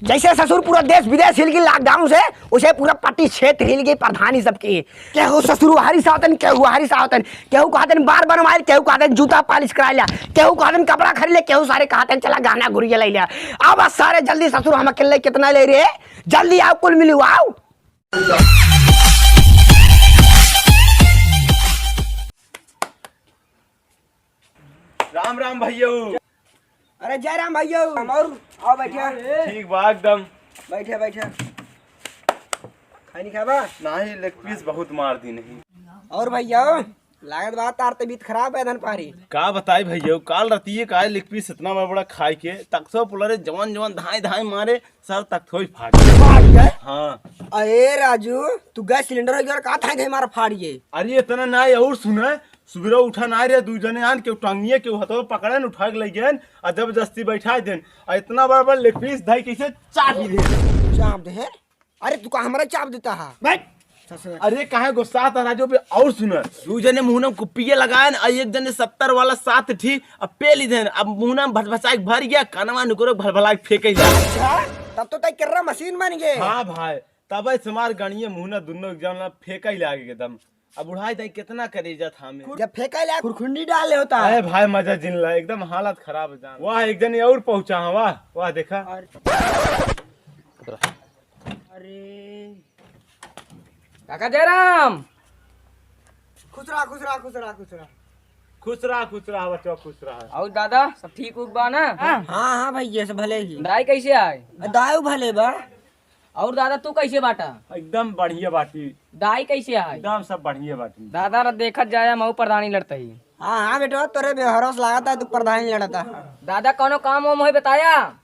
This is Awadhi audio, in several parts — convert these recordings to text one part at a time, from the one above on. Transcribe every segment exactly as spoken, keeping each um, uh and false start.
जैसे ससुर पूरा देश विदेश हिल गई lockdown से, उसे पूरा पट्टी क्षेत्र हिल गई प्रधानी सबकी। केहू ससुर हरी सावतन, केहू हरी सावतन, केहू कहतन बार बनवाइल, केहू कहतन जूता polish कराइला, केहू कहतन कपड़ा खरीद ले, केहू सारे कहतन चला गहना गुरिया ले लिया। अब सारे जल्दी ससुर हम अकेले कितना ले रहे, जल्दी आओ कुल मिलू आओ। राम राम भैया। अरे जय राम भैया। और आओ बैठे। ठीक बा एकदम। बैठे बैठे। खाई नहीं खाबा? नहीं, leg piece बहुत मार दी नहीं। और भैया, लागत बा तार तबीयत खराब है धन पारी। का बताई भैया, काल रतिये का leg piece इतना बड़ा बड़ा खाई के तकसो पुलरे जवान जवान धाई धाई मारे, सर तक थोई फाट। फाट गए? हाँ। अरे राजू, तू gas cylinder हो गया, का था के मार फाड़ गए? अरे इतना ना, और सुने, सुबेरा उठा ना रे, दू जने आन के टंगिए के हथवा पकड़न, उठा के ले गए, आ जबरदस्ती बैठा देन, आ इतना बड़ा बड़ा leg piece धाई कैसे चाप दे? चाप दे? अरे तू का हमरा चाप देता है? बैठ। ससुर। अरे काहे गुस्सा था राजू बे? और सुन, दू जने मुंह में कुप्पिये लगाएन, आ एक जने सत्तर वाला सात ठी, अब पेली देन, अब मुंह में भचभचाई के भर गया, कनवा नुकरो भलभलाई फेंके जा। अच्छा, तब तो तय कर रहा मशीन बन गए। हाँ भाई, तब से मार गणिये मुंह में दुनो एक जन फेंके ही लागे एकदम। अब बुढ़ाई दाई कितना करेजा था में। जब फेंका ले खुरखुंडी डाल ले होता। अरे भाई मजा जिन ला, एकदम हालत खराब है जान। वाह, एक जने और पहुंचा है, वाह, वाह देखा। और अरे काका जयराम। खुश रहा, खुश रहा, खुश रहा, खुश रहा। खुश रहा, खुश रहा बच्चा, खुश रहा। और दादा, सब ठीक उक बा ना? हाँ, हाँ भैया, सब भले ही। दाई कैसे आए? दाऊ भले बा। और दादा, तू कैसे बाटा? एकदम बढ़िया बाटी। दाई कैसे आए? एकदम सब बढ़िया बाटी। दादा, रा देखत जाया, मऊ प्रधानी लड़ता ही। हाँ, हाँ बेटवा, तोरे बेहरस लागता है, तू प्रधानी लड़ता। दादा, कौनो काम वाम होई बताया?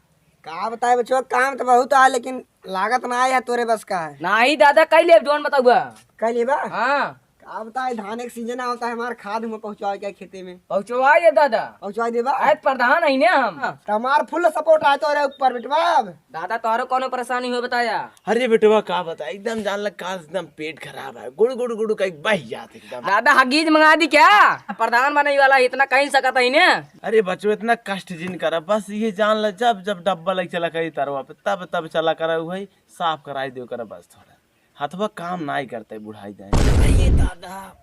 का बताए बचवा, काम तो बहुत आए, लेकिन लागत ना आए है तोरे बस का है। नाही दादा, कई लेब जौन बताउबा। कई लेबा? हाँ। का बताए, धान एक season आवता है, हमार खाद हुआ पहुँचवाए के खेते में। पहुँचवाए दे दादा। पहुँचवाए देबा? आए प्रधान है ना हम। हाँ, तो हमार full support आए तोरे ऊपर बेटवा। दादा, तोहरो कौनो परेशानी हो बताया? अरे बेटवा, का बताए, एकदम जान लग, काल एकदम पेट खराब है, गुड़ गुड़ गुड़ कई बह जात एकदम। दादा, हगीज मंगा दी क्या? प्रधान बने वाला इतना कहीं सकत है ने। अरे बचवा, इतना कष्ट जिन करा, बस ये जान ल, जब जब डब्बा लग चला करी तरवा पे, तब तब चला करा, वही साफ कराई दे करा बस थोड़ा। हथवा काम नाई करते बुढ़ाई जाए। अरे दादा।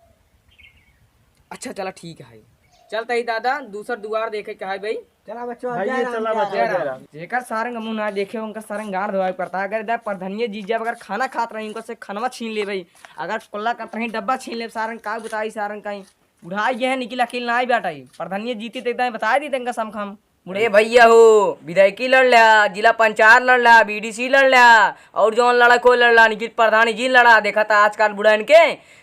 अच्छा चला ठीक है, चलता ही दादा, दूसर दुआर देखे के है भाई। चला बच्चा, भाई, जय ये राम, चला जय बच्चा, राम। जय राम। जेकर सारंग मुंह ना देखे, उनका सारंग गाड़ धोवाई पड़ता है। अगर इधर प्रधानिये जी जब अगर खाना खात रही, उनका से खानवा छीन लेबे, अगर कुल्ला करत रही, डब्बा छीन लेब, सारंग का बताई, सारंग कहीं बुढ़ाई गए हैं, निकिल अकिल ना आई बाटाई। प्रधानिये जीती तो एकदम बताई दी तेंगा समखम। ए भैया हो, विधायकी लड़ ला, जिला पंचायत लड़ ला, बीडीसी लड़ ला, और जौन लड़ा कोई लड़ ला, निकिल प्रधानी जी लड़ा। देखा था आजकल बुढ़ाइन के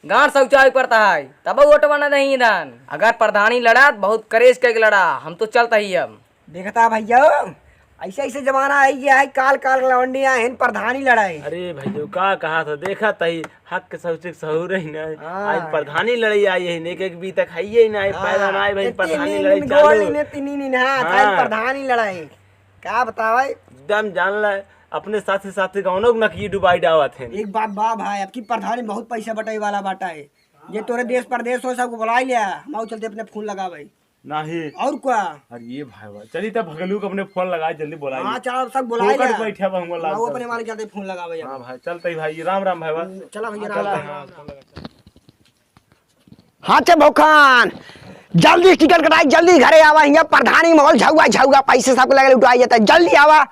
गांड सौचाई पड़ता है, तब वोट बना नहीं दान। अगर प्रधानी लड़ा, बहुत करेज करके लड़ा, हम तो चलता ही अब। देखता भैया, ऐसे ऐसे जमाना आई गया है, काल काल लौंडिया हैं प्रधानी लड़ाई। अरे भैया, का कहा था, देखा तही हक के सौचिक सहूर ही ना। हाँ। आज प्रधानी लड़ाई आई है, एक एक बी तक है ही ना, हाँ। पैदा ना आई भाई, ये तीन प्रधानी दिन लड़ाई गोल चालू। इन्हें तीन दिन, हाँ, हाँ। आज प्रधानी लड़ाई। का बतावे? एकदम जान ले, अपने साथी साथी गाँव लोग नकी डुबाई डावत हैं। एक बात बा भाई, अब की प्रधानी बहुत पैसा बटाई वाला बाटा है। ये तोरे देश परदेश हो, सबको बुलाई लिया, हम आऊ चलते अपने फोन लगावे। नाही। और का? अरे ये भाई बा, चली तब भगलू को अपने फोन लगाए, जल्दी बुलाई हाँ, ले। चल, सब बुलाई फोकट ले। बैठे बा, हम लाल हाँ, वो चल। अपने मालिक चलते फोन लगावे हाँ अब। भाई, चलते ही भाई, राम राम भाई बा। हम्म, चला भैया, हाँ, राम चलते राम। हैं। हाँ, चे भौकान, जल्दी टिकट कटाई, जल्दी घरे आवा। हियाँ प्रधानी माहौल झौआ झौआ, पैसे सबके लगे उठाई जाता है, जल्दी आवा।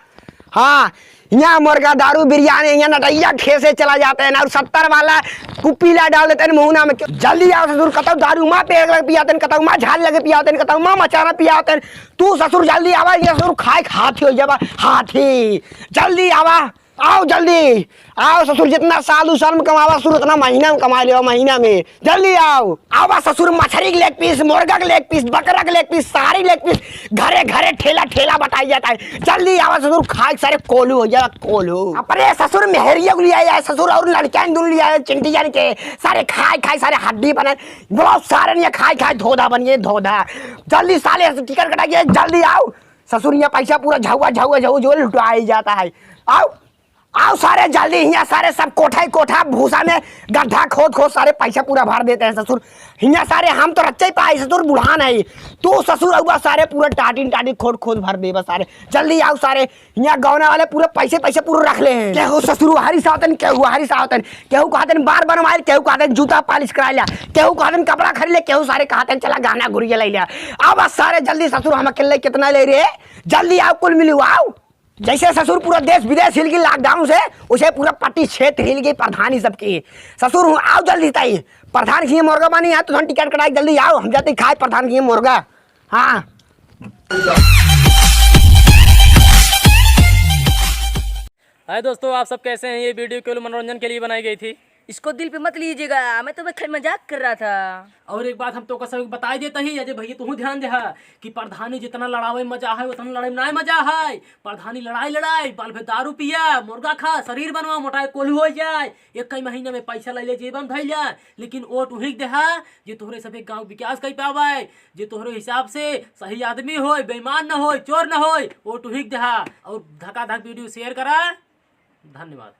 हाँ, हियाँ मुर्गा, दारू, बिरयानी, हियाँ नटैया ठेसे चला जाते हैं और सत्तर वाला कुप्पी ला डाल देते हैं मुहना में। जल्दी आवा ससुर, कतौ दारू माँ पे लगे पियाते हैं, कतौ माँ झाल लगे पियाते हैं, कतौ माँ मचाना पियाते हैं। तू ससुर जल्दी आवा, ये ससुर खाए के हाथी हो जावा, हाथी। जल्दी आवा। आवा जल्दी, आवा ससुर, जितना साल दू साल में कमावा ससुर, उतना महीना में कमा लेवा, महीना में। जल्दी आवा, आवा ससुर, मछरी के leg piece, मुर्गा के leg piece, बकरा के leg piece, सारी leg piece, घरे घरे ठेला ठेला बटाई जाता है। जल्दी आवा ससुर, खाए के सारे कोल्हू हो जाए, कोल्हू। अपने ससुर मेहरिया को लिया है ससुर, और लड़कियां दूर लिया है चिंटी जान के, सारे खाए खाए सारे हड्डी बने, बोला सारे ने खाए खाए धोधा बनिए धोधा। जल्दी साले टिकट कटाइए, जल्दी आवा ससुर, यहाँ पैसा पूरा झौआ झौआ झौ जो लुटाई जाता है। आवा। आओ सारे जल्दी हियाँ, सारे सब कोठा ही कोठा भूसा में गड्ढा खोद खोद सारे पैसा पूरा भर देते हैं ससुर। हियाँ सारे हम तो रच्चे ही पाए ससुर, बुढ़ान है। तू ससुर अउबा सारे पूरा टाटिन टाटिन खोद खोद भर देबा सारे। जल्दी आओ सारे, हियाँ गौना वाले पूरे पैसे पैसे पूरे रख ले हैं। केहू ससुर हरी सावतन, केहू हरी सावतन, केहू कहतन बार बनवाइल, केहू कहतन जूता पालिश कराइला, केहू कहतन कपड़ा खरीद ले, केहू सारे कहतन चला गहना गुरिया ले लिया। अब सारे जल्दी ससुर हम अकेले कितना ले रहे, जल्दी आओ कुल मिली आओ। जैसे ससुर पूरा देश विदेश हिल गई लॉकडाउन से, उसे पूरा पट्टी क्षेत्र हिल गई प्रधानी सबकी। ससुर हूँ, आओ जल्दी ताई, प्रधान की मुर्गा बनी है, तुम टिकट कटाई, जल्दी आओ, हम जाते खाए प्रधान की मुर्गा। हाँ। हाय दोस्तों, आप सब कैसे हैं? ये वीडियो केवल मनोरंजन के लिए बनाई गई थी। इसको दिल पे मत लीजिएगा, मैं तो बस खाली मजाक कर रहा था। और एक बात हम तो सबके बताई देता ही, अजय भैया तू ध्यान दे कि प्रधानी जितना लड़ावे में मजा है उतना लड़ाई में नहीं मजा है। प्रधानी लड़ाई लड़ाई, बाल भे दारू पिया, मुर्गा खा, शरीर बनवा, मोटाए कोल्हू हो जाए, एक कई महीना में पैसा ले ले जेबन धैल जाए, लेकिन वोट उहिक देहा जे तोहरे सभे गाँव विकास कर पावे, जे तोहरे हिसाब से सही आदमी होय, बेईमान न होय, चोर न होय, वोट उहिक देहा। और धकाधक वीडियो शेयर करा। धन्यवाद।